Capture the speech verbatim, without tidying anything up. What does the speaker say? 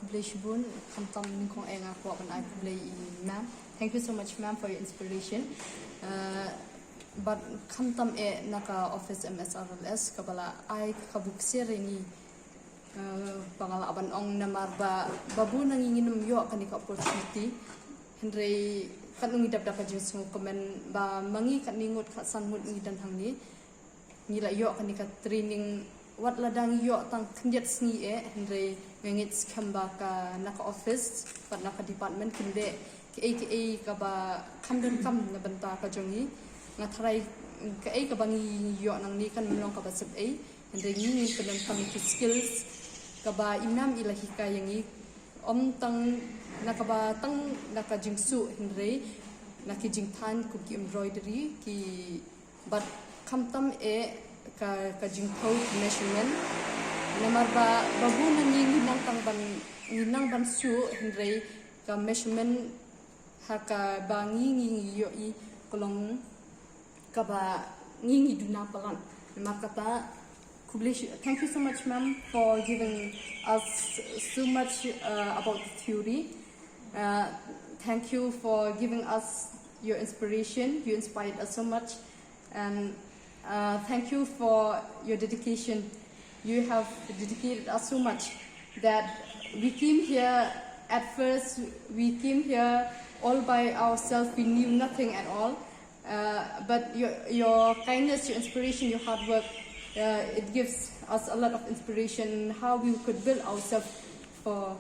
Khublei shibun, khamtam nyngkong eh nga kwah ban ai khublei i ma'am. Thank you so much ma'am for your inspiration. Uh, but khamtam eh na ka office M S R L S kaba la ai ka buk sir ïa ngi. Uh, ba nga lah ban ong namar ba ba bun na ngi ngim ïoh kane ka opportunity. Hynrei katno ngi dap da ka jingsngewkmen ba ma ngi katne ngut katsan ngut ngi don hangne. Ngi la ïoh kane ka training wat la dang ïoh tang khyndiat sngi eh, hynrei nga ngeit skhem ba ka na ka office bad na ka department kin leh kaei kaei kaba kham donkam na bynta ka jong ngi. Nga tharai kaei kaba ngi ïoh nangne kan ym long kaba sep ei, hynrei ngi ngin pyndonkam ïa ki skills kaba i ma'am i la hikai ïa ngi, ym tang na kaba tang na ka jingsuh hynrei na ki jingthan kum ki embroidery ki bad khamtam eh ka ka jingthaw ki measurement. Namar ba ba bun na ngi ngi nang tang ban ngi nang ban suh hynrei ka measurement ha kaba ngi ngi ngi ïohi ka long kaba ngi ngi duna palat. Namar kata khublei shi-, thank you so much ma'am for giving us so much uh, about the theory. Uh, thank you for giving us your inspiration. You inspired us so much. And uh, thank you for your dedication. You have dedicated us so much that we came here, at first we came here all by ourselves. We knew nothing at all. Uh, but your, your kindness, your inspiration, your hard work, uh, it gives us a lot of inspiration how we could build ourselves for